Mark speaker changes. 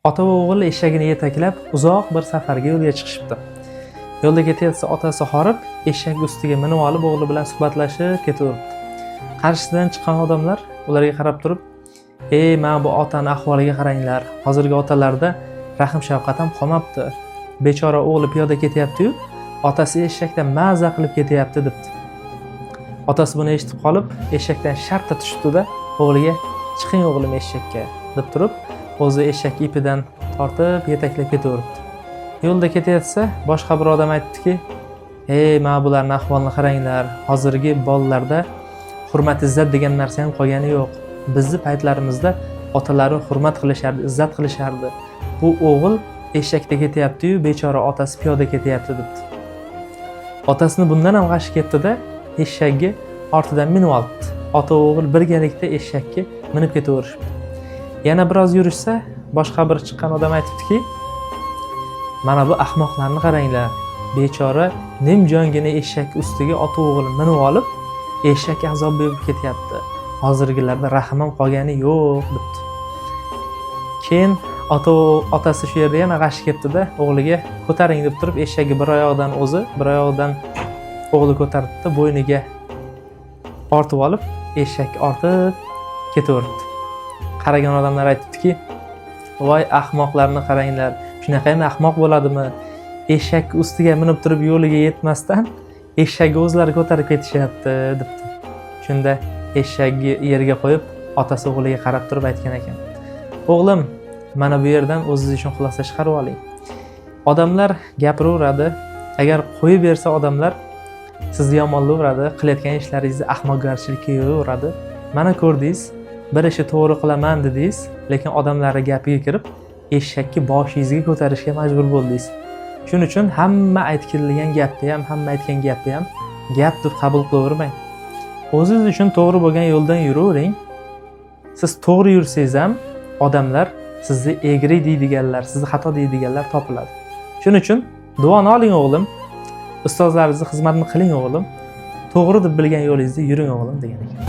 Speaker 1: Ota va o'g'il eshagini yetaklab uzoq bir safarga yo'lga chiqishibdi. Yo'lda ketayotsa otasi horib, eshak ustiga minib olib o'g'li bilan suhbatlashib ketaveribdi. Qarshisidan chiqqan odamlar ularga qarab turib, "Ey, mana bu otani ahvoliga qaranglar. Hozirgi otalarda rahm shafqat ham qolmabdi. Bechora o'g'li piyoda ketyapti-yu, otasi eshakda maza qilib ketyapti" debdi. Otasi buni eshitib qolib, eshakdan shartta tushibdi-da, o'g'liga "Chiqing o'g'lim eshakka" deb turib, o'zi eshak ipidan tortib yetaklab ketaveribdi. Yo'lda ketayotsa, boshqa bir odam aytdiki, "Ey, mana bularni ahvolini qaranglar. Hozirgi bolalarda hurmat izzat degan narsa ham qolgani yo'q. Bizni paytlarimizda otalari hurmat qilishardi, izzat qilishardi. Bu o'g'il eshakda ketyapti-yu, bechora otasi piyoda ketyapti" debdi. Otasini bundan ham g'ashi ketdi-da, eshakka ortidan minib olibdi. Ota o'g'il birgalikda eshakka minib ketaverishibdi. Yana biroz yurishsa, boshqa bir chiqqan odam aytibdiki, "Mana bu ahmoqlarni qaranglar. Bechora nimjongina eshak ustiga ota o'g'il minib olib, eshak azob berib ketyapti. Hozirgilarda rahm ham qolgani yo'q" debdi. Keyin otasi shu yerda yana g'ashi ketdi-da, o'g'liga "Ko'taring" deb turib, eshakni bir oyog'idan o'zi, bir oyog'idan o'g'li ko'taribdi, bo'yniga ortib olib, eshak ortib ketaveribdi. Qaragan odamlar aytibdiki, "Voy ahmoqlarni qaranglar, shunaqa ham ahmoq bo'ladimi? Eshak ustiga minib turib yo'liga yetmasdan eshakni o'zlari ko'tarib ketishyapti" debdi. Shunda eshakni yerga qo'yib, otasi o'g'liga qarab turib aytgan ekan: "O'g'lim, mana bu yerdan o'zingiz uchun xulosa chiqarib oling. Odamlar gapiraveradi, agar qo'yib bersa odamlar sizni yomonlayveradi, qilayotgan ishlaringizni ahmoqgarchilikka yo'yaveradi. Mana ko'rdingiz, bir ishni to'g'ri qilaman dedingiz, lekin odamlarni gapiga kirib, eshakni boshingizga ko'tarishga majbur bo'ldingiz. Shuning uchun hamma aytilgan gapni ham, hamma aytgan gapni ham gap deb qabul qilavermang. O'zingiz uchun to'g'ri bo'lgan yo'ldan yuravering. Siz to'g'ri yursangiz ham odamlar sizni egri deydiganlar, sizni xato deydiganlar topiladi. Shuning uchun duoni oling o'g'lim, ustozlaringizni xizmatini qiling o'g'lim, to'g'ri deb bilgan yo'lingizda yuring o'g'lim" degan ekan.